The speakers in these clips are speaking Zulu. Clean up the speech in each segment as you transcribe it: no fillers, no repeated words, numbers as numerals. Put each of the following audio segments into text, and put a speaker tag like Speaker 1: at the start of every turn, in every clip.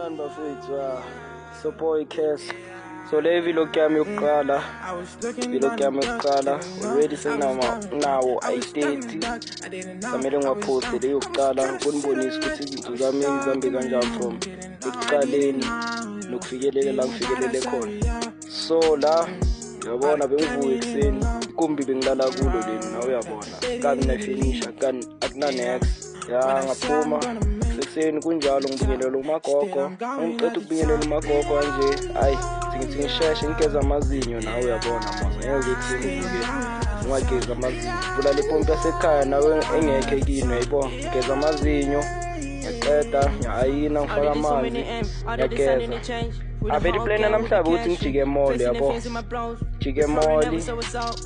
Speaker 1: Sanibonani bafethu, so boy Cass. So le vlog yami yokuqala, vlog yami yokuqala already senginawo ayi-30, samele ngiwaphoste. Le yokuqala ukunibonisa ukuthi izinto zami zihambe kanjani from ekuqaleni nokufikelela la ngifikelele khona. So la uyabona bengivuka ekuseni, ikumbi bengilala kulo leli, nawe uyabona kani nayifenisha kani akuna-nex ya. Ngaphuma sekuseni kunjalo, ngibingelela umagogo. Ngiceda ukubingelela umagogo kanje, hayi, ngithi ngisheshe ngigeza amazinyo. Nawe uyabona mos, ngeke ekuseni uvuke ungagezi amazinyo. Vula le pompi yasekhaya nawe engekho kini, uyayibona. Ngigeza amazinyo, ngiyaqeda, ngiyayina, ngifaka amanzi, ngiyageza. Avele iplane namhlanje ukuthi ngijike e-mall, yabo, jike e-mall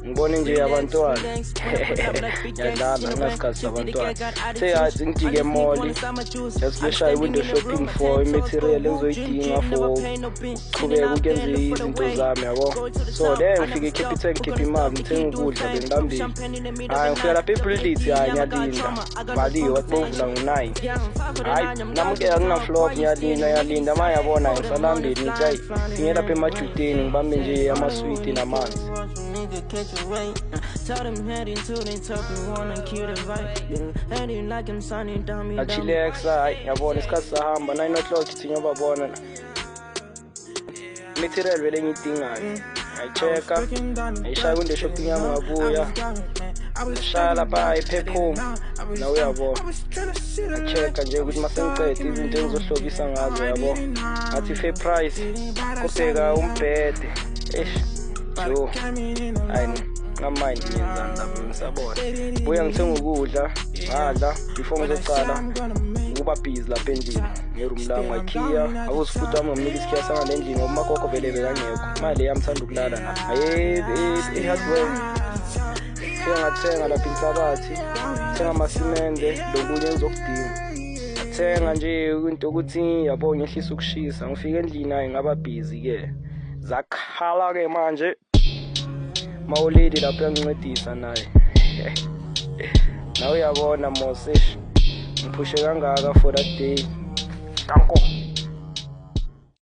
Speaker 1: ngibone nje abantwana. Ngiyadlala, nginasikhathi sabantwana. Seyathi ngijike e-mall, just ngishaya i-window shopping for i-material engizoyidinga for ukuchubeka ukuyenza izinto zami, yabo. So le ngifike eCapitec, ngikhiphe imali, ngithenga ukudla, bengilambile. Hhayi, ngifika lapha eBuild-It, hhayi, ngiyalinda, valiwe, wathi bovula ngo-9. Hhayi, nami-ke angina-flop, ngiyalinda, ngiyalinda, ma yabona ngisalambile. Ngithi hayi, ngiye lapha emajuteni, ngibambe nje amaswiti namanzi.
Speaker 2: Nigga catch a ray. Tell them heading to the top, you wanna kill the vibe. Yeah. Heading like I'm signing down me down.
Speaker 1: Ngachilexa, hayi, ngiyabona isikhathi sahamba, 9 o'clock ithi ngiyobabona material vele engiyidingayo. Ngayi-check-a, ngayishaya window shopping yami, ngabuya, ngashaya lapha i-Pep Home, nawe uyabona. Nga-check-a nje ukuthi uma sengicede izinto engizohlobisa ngazo, yabo, ngathi fair price kubheka umbhede. Eish jo, hayi, ngamanje ngiyenzani lapho, ngisabona buya ngithenga ukudla, ngadla before ngizocala ukuba busy lapha endlini nge-room lami. Ngakhiya akuzifuthi wami, ngamnika isikhiya sangale endlini ngoba umagogo vele bekangekho. Mali yami thanda ukulala na aye e-hardware, fike ngathenga lapha inhlabathi, thenga amasimende, lokunye engizokudinga. Ngathenga nje into ukuthi, yabo, ngehlisa ukushisa. Ngifike endlini, hayi, ngaba busy-ke, zakhala-ke manje. Mawulady lapho uyangincedisa naye, nawe uyabona mos. Eish, ngiphushe kangaka for that day, danko.